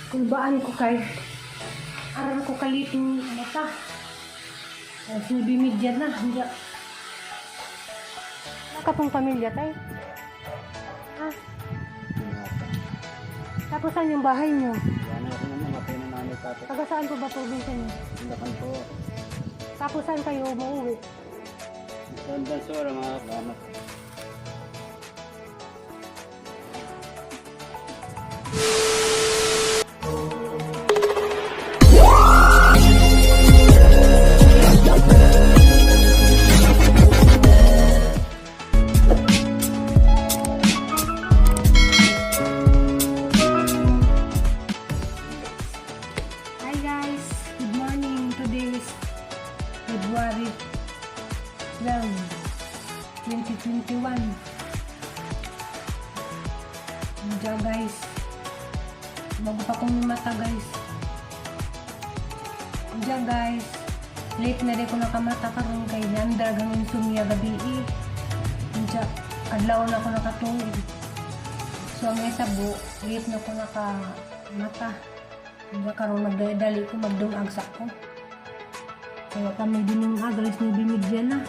kulbaan ko kay aral ko kaliting mata. Sinibimidyan na. Hindi. Wala ka pong pamilya tayo? Ha? Tapos saan yung bahay nyo? Yan ako naman, matay na nanay tatay. Taga saan po ba probinsya nyo? Tindakan po. Tapos saan kayo mauwi? Saan ba sura mga kamat? Hi guys! Good morning! Today is February 12, 2021. Diyan guys. Bago pa kong mata guys. Diyan guys. Late na rin ko nakamata karon kay nandar ang insomnia gabi. Diyan. Adlaw na ako nakatulog. So ang isabo, late na ko nakamata. Diyan karon nagdadali ko magdungag sa ko. Kaya kami din yung agalis ni binigyan na.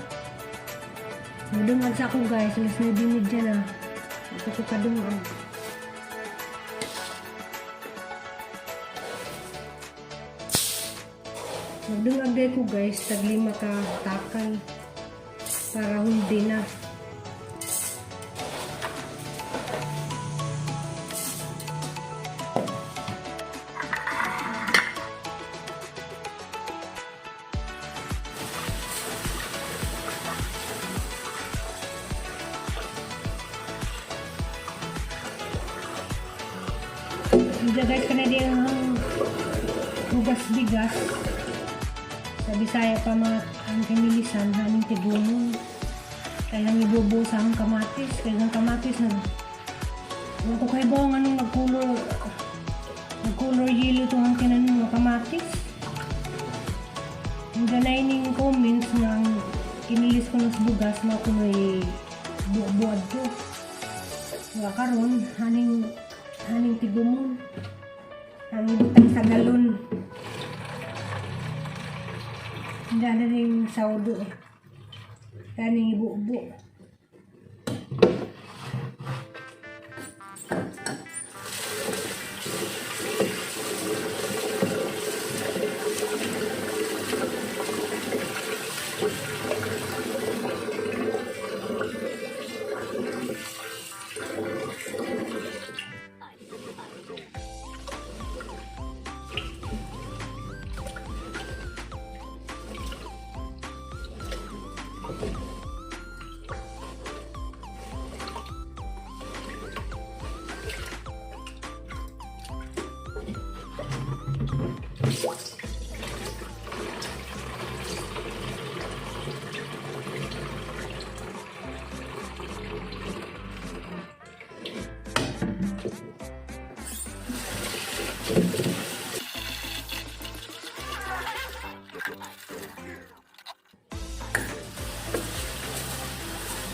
Magdungag sa ko guys, alas ni binigyan na. Ito ko kadungag. Magdungag day ko guys, tag 5 ka takal para hindi na. Hindi guys, ka na din ang hugas bigas. Sa Bisaya pa mga ang kinilisan, aming tigunon. Kailang ibubo sa ang kamatis. Kailang kamatis na kung ko kayo ba ang anong nag-color yellow itong ang kinanong mga kamatis. Ang ganay ning comments ng kinilis ko ng bugas na ako may buad ko. Wala karon haning tigumon. Ang ibutang sa galon. Hindi na rin saudo eh. Kaning ibu-ubo.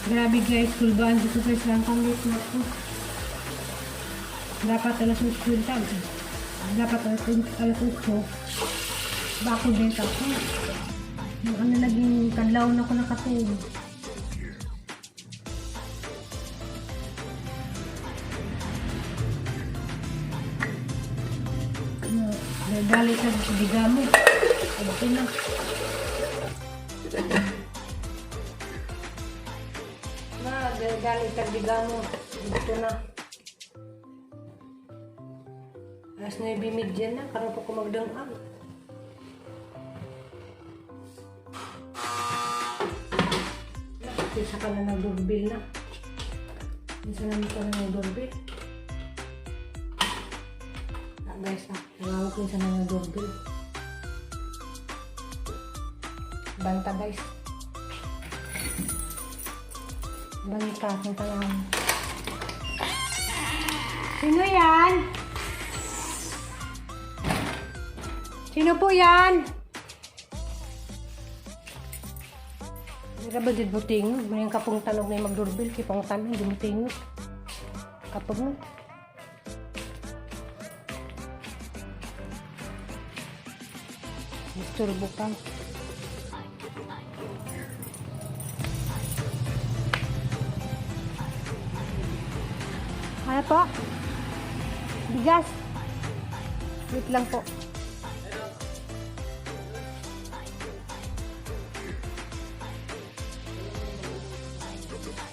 Grabe guys, kulbaan dito sa isang kamit na po. Dapat alas 8 tabi. Dapat alas 8. Bako din ako. Yung ano naging kadlaw na ko nakatulog. Galit sa digamo. Abot na. Galit sa digamo. Ito na. Alas 9:30 na. Karoon po ko magdangag. Isa ka na nag-doorbell na. Isa naman ko na nag-doorbell. Guys, nangawag ko isa na nag-doorbell. Banta guys. Banta, punta lang. Sino yan? Sino po yan? Hindi ba dito buting? Mayroon ka pong tanog na yung mag-doorbell. Kipang tanong, hindi buting. Kapag mo. Disturbo ka. Ano po? Bigas. Wait lang po.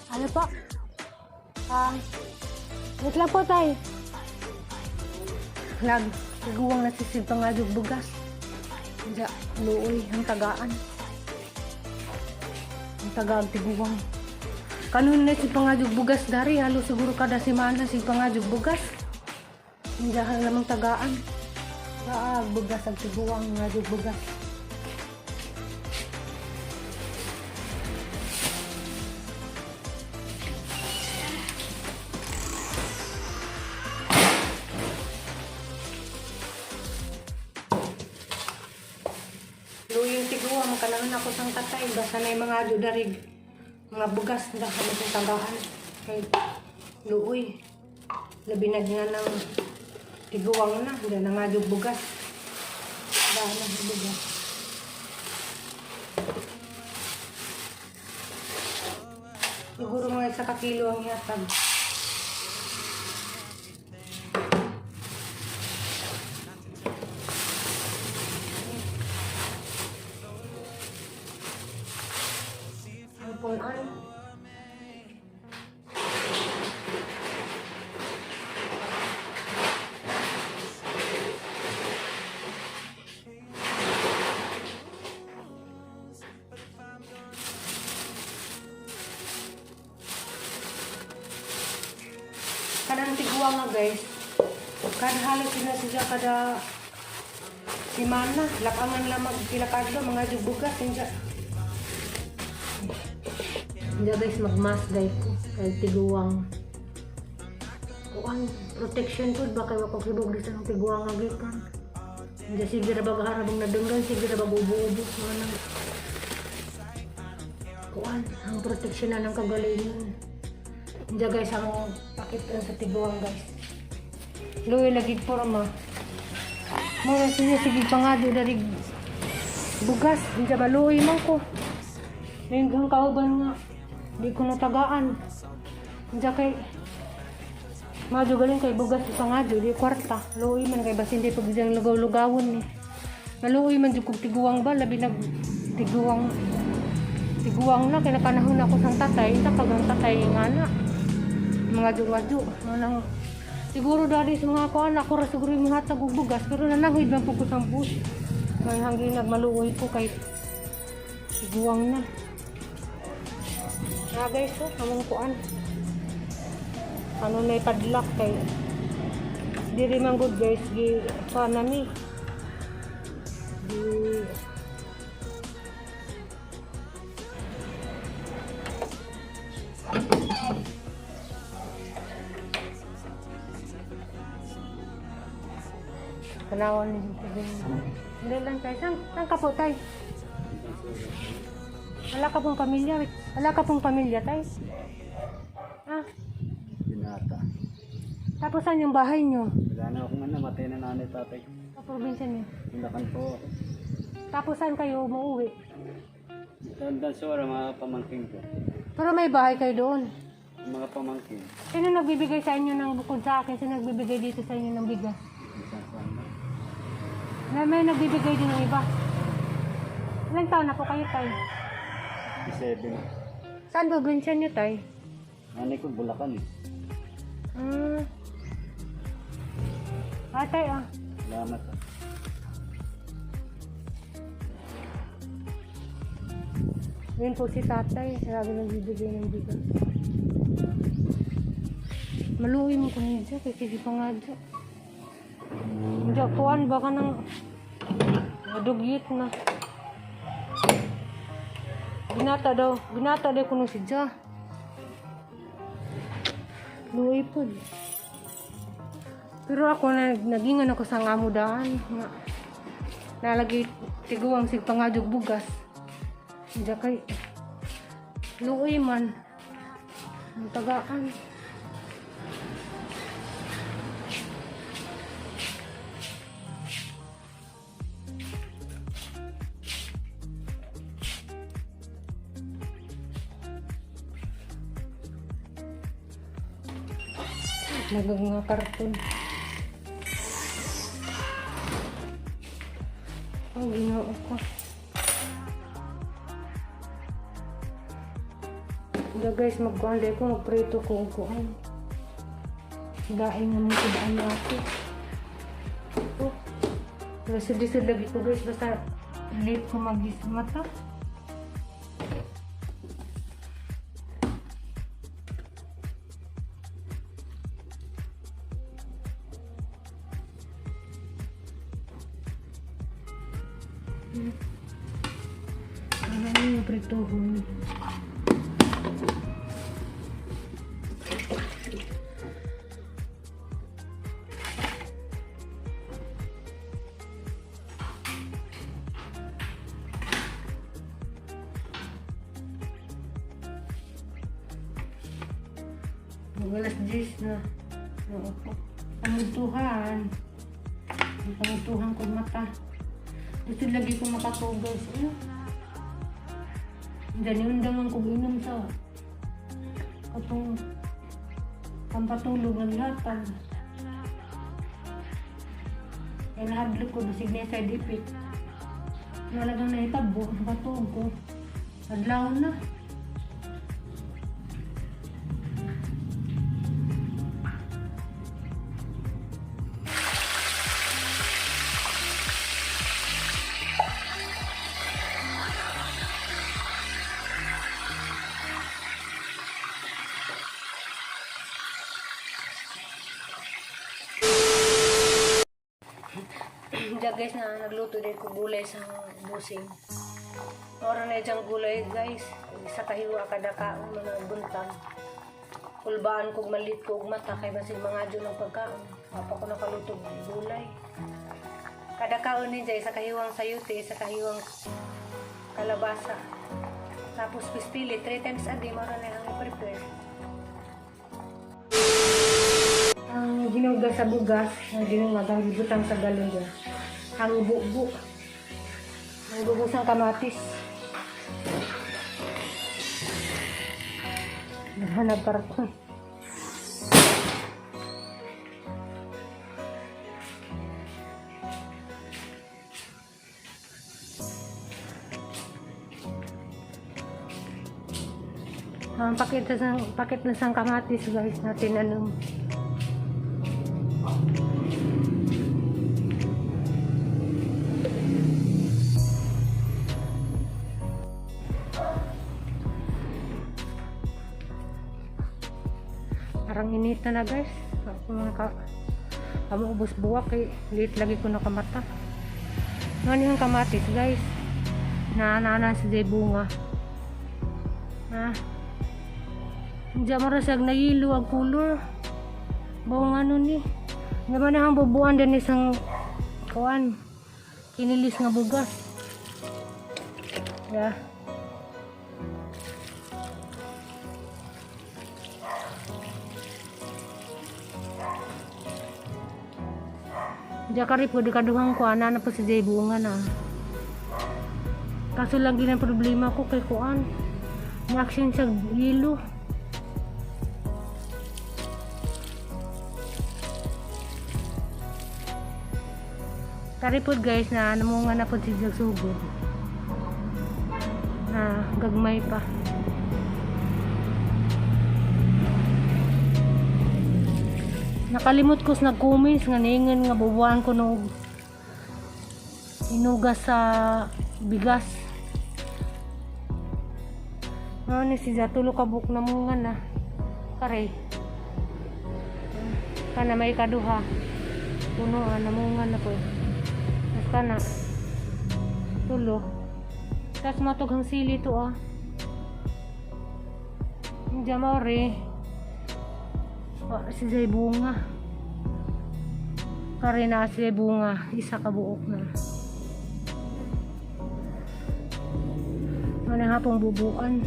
Ano po? Wait lang po tayo. Lag, nagawang nasisid pa nga yung bugas. Diya, luoy, ang tagaan. Ang tagaan, tiguwang. Kanun na si pangadjog bugas dari, halo siguro kada semana si pangadjog bugas. Diya, ang lamang tagaan. Bugas ang tiguwang, ngadjog bugas. Luyong tiguwa, makalangan ako sang tatay. Basta na yung mga darig. Mga bugas na kami sa tagaan. Kay luoy. Labi na nga ng tiguwang na. Hindi na nga bugas. Dahil na bugas. Siguro mga sa kakilo ang yatag. Punan. Kadang tiguang na guys. Kada halos sila siya kada simana. Lakangan lamang kilakadlo mga jubugas. Hindi guys, magmask guys ko. Kaya tiguang. Kuan, protection food. Baka wakakibog din sa ng tiguang agikan. Hindi sige na bagaharabang nadunggan. Sige na babubo-ubo. Kuan, ang protection na ng kagalingan. Hindi guys, ang pakit sa tiguang guys. Luwi lagi po rama. Muna sige pa nga doon dari bugas. Hindi ba luwi man ko. Hanggang kauban nga. Di ko natagaan. Diya kay madyo galing kay bugas sa ngadyo, di kwarta. Luoy man kay basin di pagdiyang lugaw-lugawon ni. Maluoy man jud kog tiguwang ba labi nag tiguwang na kay nakanahon ako sang tatay, tapagang tatay nga na. Mga madyo nang siguro dari sa mga kuan ako ra siguro yung hatag og bugas pero nanahid man pud ko sang bus. May hangin nagmaluoy ko kay tiguwang na. Na guys, among kuan. Ano may padlock kay diri man good guys gi kuan nami. Di Kanawan ni hindi lang tayo. Saan ka po tayo? Wala ka pong pamilya. Wala ka pong pamilya, tay? Ah? Binata. Tapos saan yung bahay nyo? Wala na akong namatay na nanay tatay. Sa probinsya nyo. Bulacan po. Tapos saan kayo mauwi? Dansora, mga pamangkin ko. Pero may bahay kayo doon. Mga pamangkin. Sino nagbibigay sa inyo ng bukod sa akin? Sino nagbibigay dito sa inyo ng bigas? May nagbibigay din ng iba. Ilang taon na po kayo, tay? 7. Saan probinsya nyo, tay? Nanay ko, Bulacan eh. Tay, Salamat. Yun po si tatay. Sabi nagbibigay ng bigas. Maluwi mo ko niya kasi di pa nga dyan. Diyan kuhan baka nang madugyit na. Binata daw kuno si Dja. Luwi po. Pero ako nagingan ako sa ngamudaan. Nalagi tiguang sig pangadjog bugas. Diyan kay luwi man. Ang tagaan. Nagang mga karton. Ang ginoo ko. Kaya guys, magkuhanday ko, magprito ko kuhan. Daing naman ko daan ako. Oh. Lisod-lisod lagi ko guys, basta late ko mata. Ano yung prituhon? Alas 10 na. Pamutuhan. Pamutuhan ko mata. Gusto lagi ko makatugas. Daniundangan ko inom sa katong pampatulog ng latag. Kaya nahadlok ko basig na sa dipit. Nalagang nahitabo, nakatulog ko. Adlaw na. Diyan guys na nagluto din ko gulay sa busing. Ora na diyang gulay guys. Isa kahiwa kada kaon mga buntag. Kulbaan kog malit kog mata kay basig mga adyo ng pagkaon. Papa ko nakaluto ng gulay. Kada kaon ni isa kahiwang sayote, isa kahiwang kalabasa. Tapos pistili 3 times a day mara na ang i-prepare. Ang ginugas sa bugas, ang ginugang gibutang sa galon dyan. Ang bubo. Ang bubo sa kamatis. Naghanap karton. Ang pakit na sang kamatis guys natin anong parang inita na guys. Ako ubos buwak eh. Late lagi ko nakamata. Ano yung kamatis guys? Naanana sa bunga. Diyan marasag na yelo ang color. Bawang ano ni. Naman na ang bubuan din isang kuan. Kinilis nga bugas. Yeah. Diyan ka rin po, di kaduhang kuan na po sa bunga na. Kaso lang din ang problema ko kay kuan. Ni-action sa yelo. Karipod guys na namunga na po si sugod. Na gagmay pa. Nakalimot ko sa nag-comments nga ningon nga bubuan ko nung inugas sa bigas. Ano ni siya tulo ka buk na munga na. Kare. Kana may kaduha. Puno namunga na po. Mas kana. Tulo. Tas matughang sili to Diyan maori. Si Zay bunga. Kare na si Zay bunga. Isa ka buok na. Ano nga pong bubuan.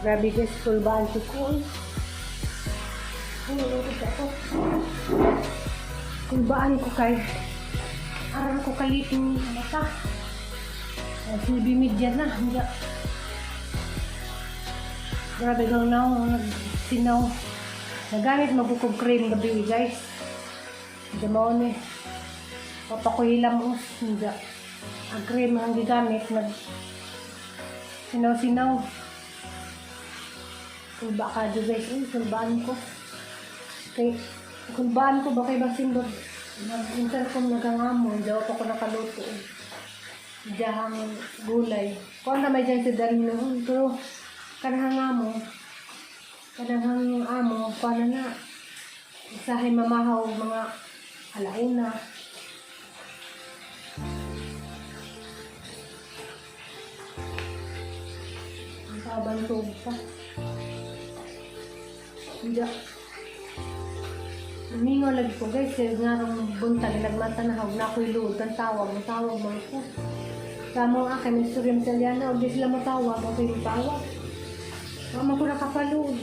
Grabe guys, kulbaan si Kul. Kulbaan ko kay aral ko kalitin mata. Silbi media na. Hindi. Grabe daw na ako nagsinaw. Nagamit magkukog cream gabi guys. Hindi mo ni. Papakuhilam mo. Hindi. Ang cream ang gigamit. Sinaw-sinaw. Kulba ka do guys. Kulbaan ko. Okay. Kulbaan ko ba kay Basindor? Minsan ko nagangamon. Daw ako nakaluto. Diyahang gulay. Kung na may dyan si Danilo. Pero kanahang amo. Kanahang amo. Paano na? Isahay mamahaw mga alauna. Ang kabantog pa. Hindi. Umingo lagi ko guys, nga rong buntag, nagmata na hawag na ako'y load, ang tawag mo ko. Samo nga kay Mr. Rimsaliana, huwag di sila matawag, ako'y matawag. Mama ko nakapalood.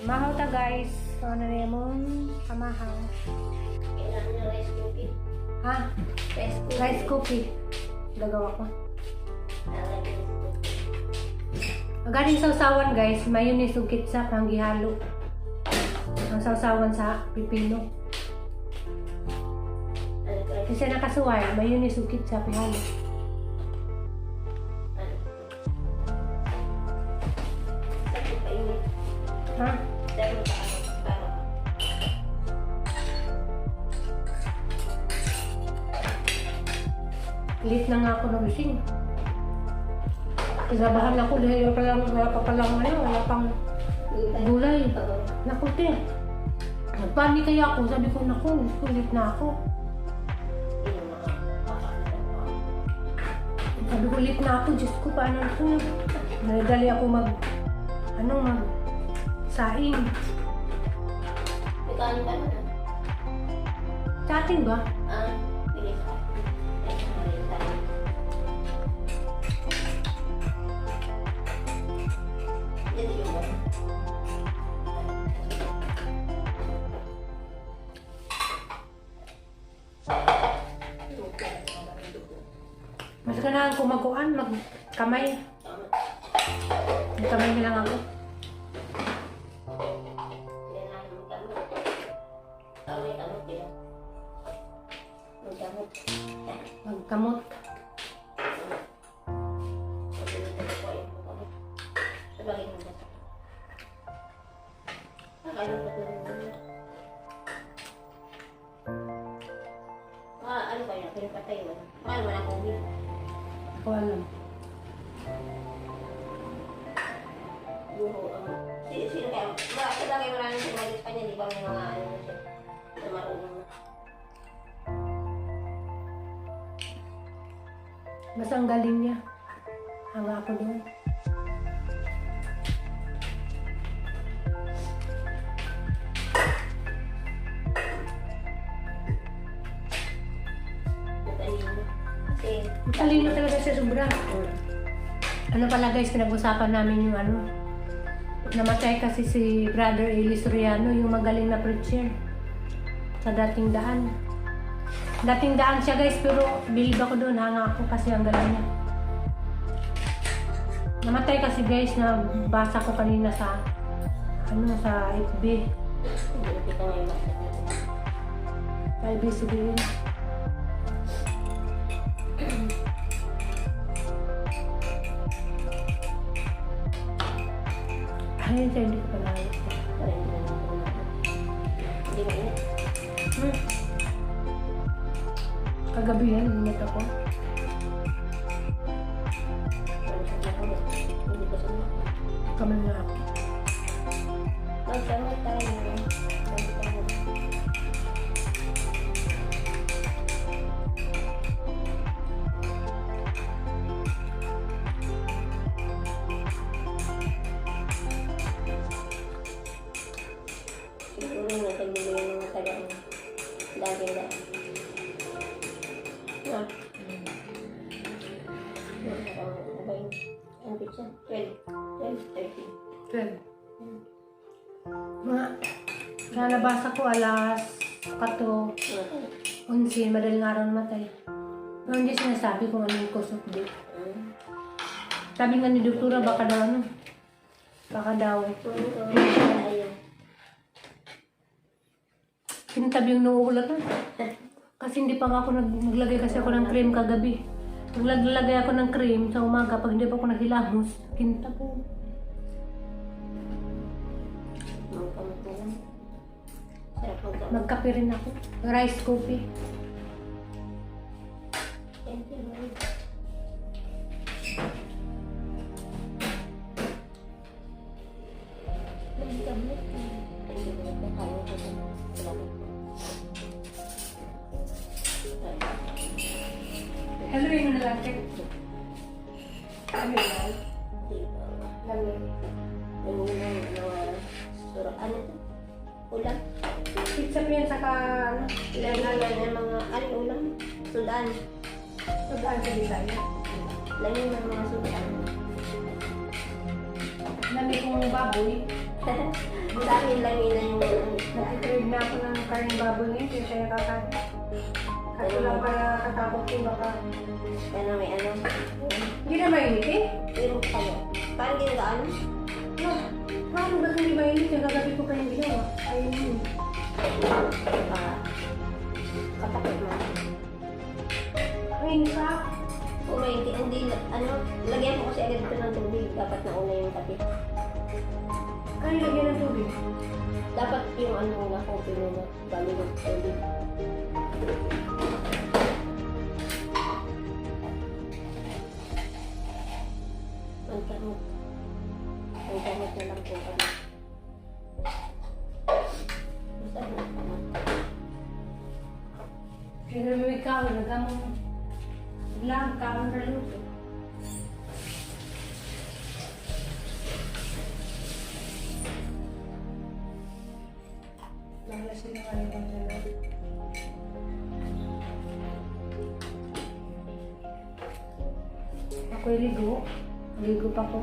Mahaw ta guys, so na rin mong kamahaw. Kailangan na rice cookie. Ha? Rice cookie. Gagawa ko. Galing sausawan guys, mayonnaise ug ketchup ang gihalo. Ang sausawan sa pipino. Kasi nakasuway, mayonnaise ug ketchup ihalo. Ha? Late na nga ako ng gising. Kasabahan ako dahil wala pa palang wala pang gulay. Naku te. Nagpanik kaya ako, sabi ko naku, ulit na ako. Sabi ko ulit na ako, Diyos ko paano ito. Nagdali ako saing. Ikaw pa na? Chatting ba? Bilis ako. Mas ganahan ko magkuhan, magkamay. Magkamay na lang ako. Magkamot. Ano ba yun? Pinapatay mo? Paano mo na COVID? Ako alam. Sino kaya? Sabagay maraming sumalit pa niya, di ba may mga ano na siya? Na marunong na. Mas ang galing niya. Hanga ako doon. Talino talaga siya sobra. Ano pala guys, pinag-usapan namin yung namatay kasi si Brother Eli Soriano, yung magaling na preacher sa dating daan. Dating daan siya guys, pero believe ako doon, hanga ako kasi ang galing niya. Namatay kasi guys, na basa ko kanina sa sa FB. Sa FB-CBN. Ayun siya, hindi ko pala ayos. Hindi mo init. Kagabi yan, init ako. Kamay na ako. Magdamot tayo. Siguro na tagbili ng mga tagang daging daan. 12. Mga, kaya nabasa ko alas 11, madaling araw namatay. Pero hindi sinasabi kung ano yung cause of death. Sabi nga ni doktora, baka daw ano? Baka daw. Ayun. Kintabi yung nauulat na. Kasi hindi pa nga ako naglagay kasi ako ng cream kagabi. Naglagay ako ng cream sa umaga. Pag hindi pa ako naghilamos, kinta po. Mga kamot na lang. Sarap ang kamot. Magkape rin ako. Rice coffee. Thank you, Lord. Ang kamot. Thank you, Lord. Kaya ko sa salamat po. Hello, yun na lang. Ano yan? Lamig. Ano to? Ulam? Pizza po yan saka ano? Lagyan ng mga ulam? Sudan. Pagkaan sa design. Lagyan ng mga sudan. Lamig kong baboy. Sa amin lagyan na yung Nag-trade na ako ng karning baboy ngayon. Kaya siya kakain. Kaso lang para katakot ko baka. Kaya may ano. Hindi na mainit eh. Pero kayo. Parang ginagaan. No. Paano ba hindi mainit? Yung kagabi ko pa yung ginawa. Ayun yun. Katakot mo. Mainit pa. Kung may hindi, ano, lagyan mo kasi agad ito ng tubig. Dapat na una yung kape. Ano lagyan ng tubig? Dapat yung ano muna, kopi muna. Bago ng tubig. Magkamot. Magkamot na lang po kami. Basta magkamot. Kaya naman ikaw, nagamang lang, kaon na luto. Wala sila nga yung pangalaman. Ako'y ligo. Ligo pa ko.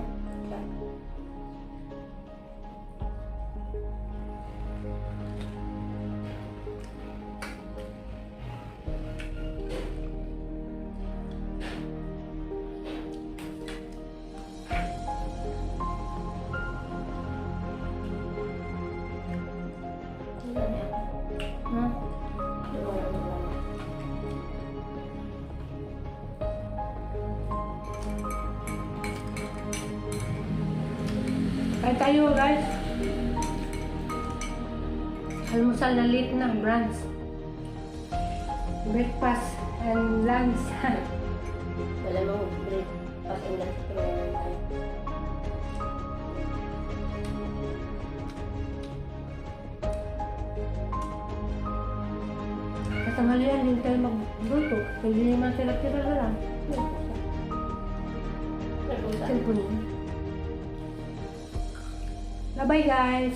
Hmm? Kain tayo guys. Almusal na late na, brunch. Breakfast and lunch. Wala mong break. Pas and lunch. Pero wala tayo. Katanghalian din tayo magluto. Pwede naman tira-tira na lang. Nagpunta. Cellphone. Bye-bye guys.